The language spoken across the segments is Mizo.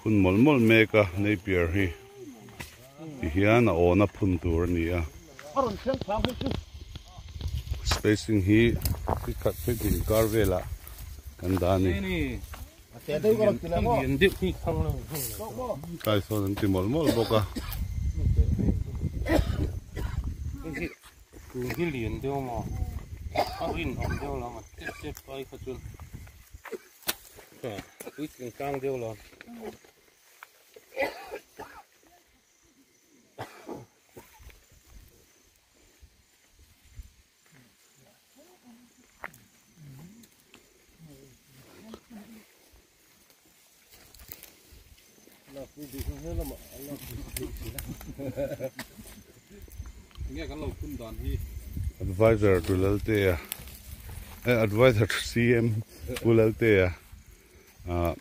Phun mawlh mawlh mek a Napier hi ti hian a awna phun tur a ni a. Spacing hi feet khat feet hnih inkar velah kan dah a ni. Tlai sawn an ti mawlh mawlh bawk a. Puitling tlang deuh lo. Adviser to Laltea eh adviser to CM Pu Laltea ah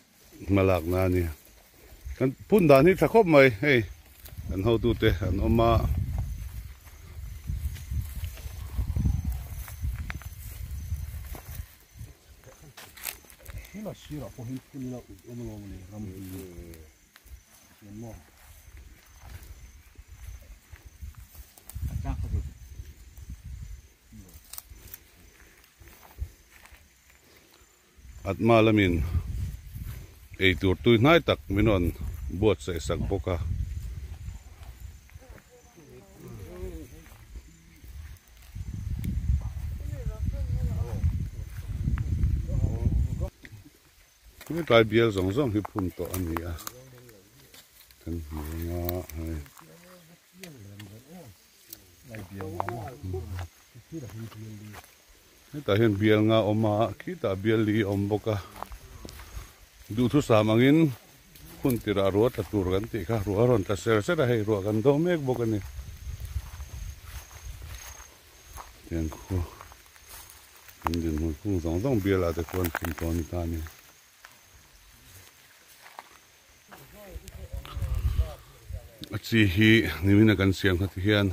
hma lak na a ni kan phun dan hi tha khawp mai hei kan hotute an awm a. Hela sirah pawh hian phun ila ui awm alawm a ni ram hi chuan maw. Atma lamin eitur tui hnai tak min rawn buatsaih sak bawk a. Hetlai bial zawng zawng hi phun tawh a ni a kan hmu ang a hei hetah hian bial nga a awm a khitah bial li a awm bawk a duhthusam angin hun tirah ruah tla tur kan tih kha ruah a rawn tla ser ser a hei ruah kan do mek bawk a ni tiang khu an dinhmun khung zawng zawng bialah te khuan phun tawh a ni ta a ni. A chi hi nimin a kan siam kha ti hian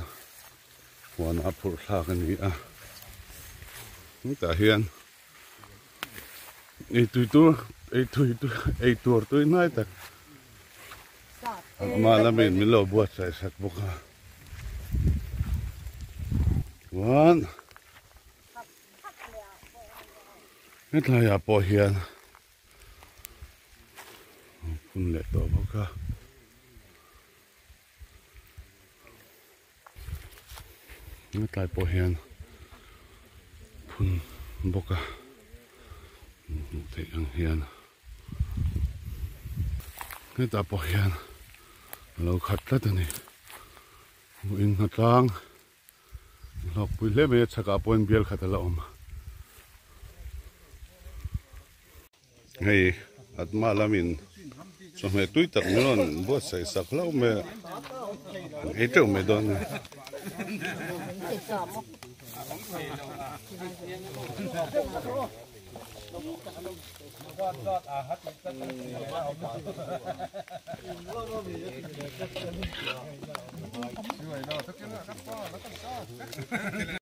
huanah a phurh thlak a ni a hetah hian ei tui tur ei tui tur ei tur tui hnai tak amah lamin min lo buatsaih sak bawk a chuan hetlaiah pawh hian phun leh tawh bawk a. Hetlai pawh hian phun bawk a hmuh theih ang hian hetah pawh hian a lo khat tlat a ni hmuh in hnatlang hlawkpui hle mai a chhakah pawhin bial khat a la awm. Hei Atma lamin chawhmeh tui tak min rawn buatsaih sak hlauh mai a, an ei teuh mai dawn a ni.